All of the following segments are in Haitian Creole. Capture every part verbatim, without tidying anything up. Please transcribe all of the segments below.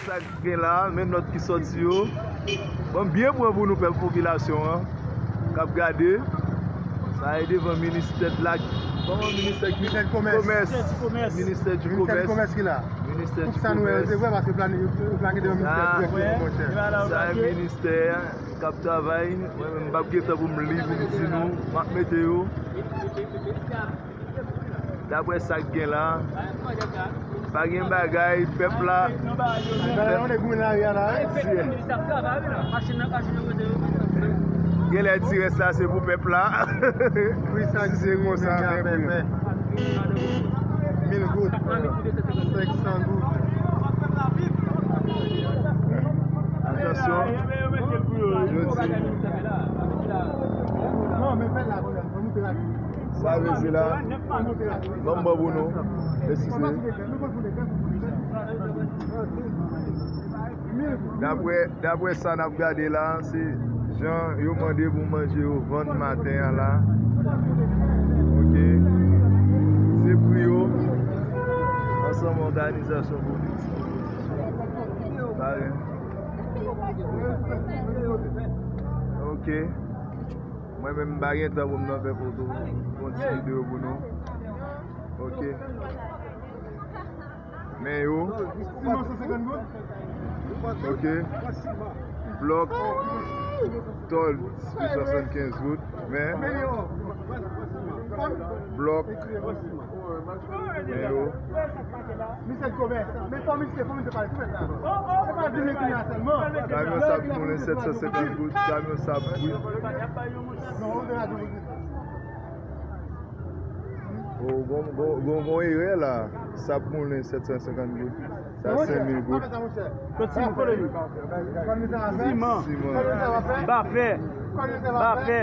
Sa k gen la, men nòt ki sòti yo. Ban m byen pran pou nou, pèp, popilasyon an k ap gade. Sa e devan ministè de la, kòman, ministè ki, Ministè du Commerce. Ministè du Commerce. Ministè du Commerce ki la. Ministè du Commerce. Tout sa nou wè yo se vre, paske plane, yo plake devan ministè dirèkteman, monchè. Sa e ministè k ap travay. Mwen menm, m p ap gen tan pou m li, pou m di nou, m ap mete yo. Daprè sa k gen la, pa gen bagay, pèp la. Genlè ti rès la se pou pèp la. Si se konsa, men pou mil goud, senk san goud. Atansyon, yo di. Sa vle di la, ban m ban pou nou. Eskize. Daprè, daprè sa n ap gade la, se jan yo mande pou manje yo vann maten an la. Ok. Se pri yo. Ansanm òganizasyon politik. Pare. Ok. Mwen menm, m pa gen tan pou m nan fè foto, yon ti videyo pou nou. Ok. Men yo. Ok. Blòk, tòl, swasann kenz goud. Men blòk, men yo. Kamyon sab moulen, sèt san senkant goud. Kamyon sab bwit. O, gon, gon, gon, gon erè la. Sab moulen, sèt san senkant goud. Sa senk mil goud. Siman. Siman. Bafè. Bafè.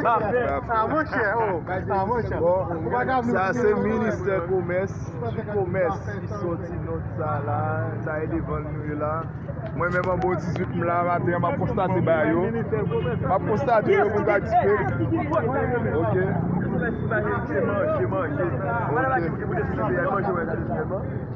Bafè. Bon, sa se ministè komès, komès ki sòti nòt sa la. Sa e devan nou ye la. Mwen menm, an bon dizuit m la maten an, m ap konstate bagay yo. M ap konstate yo pou m ka di ke. Ok. Ok.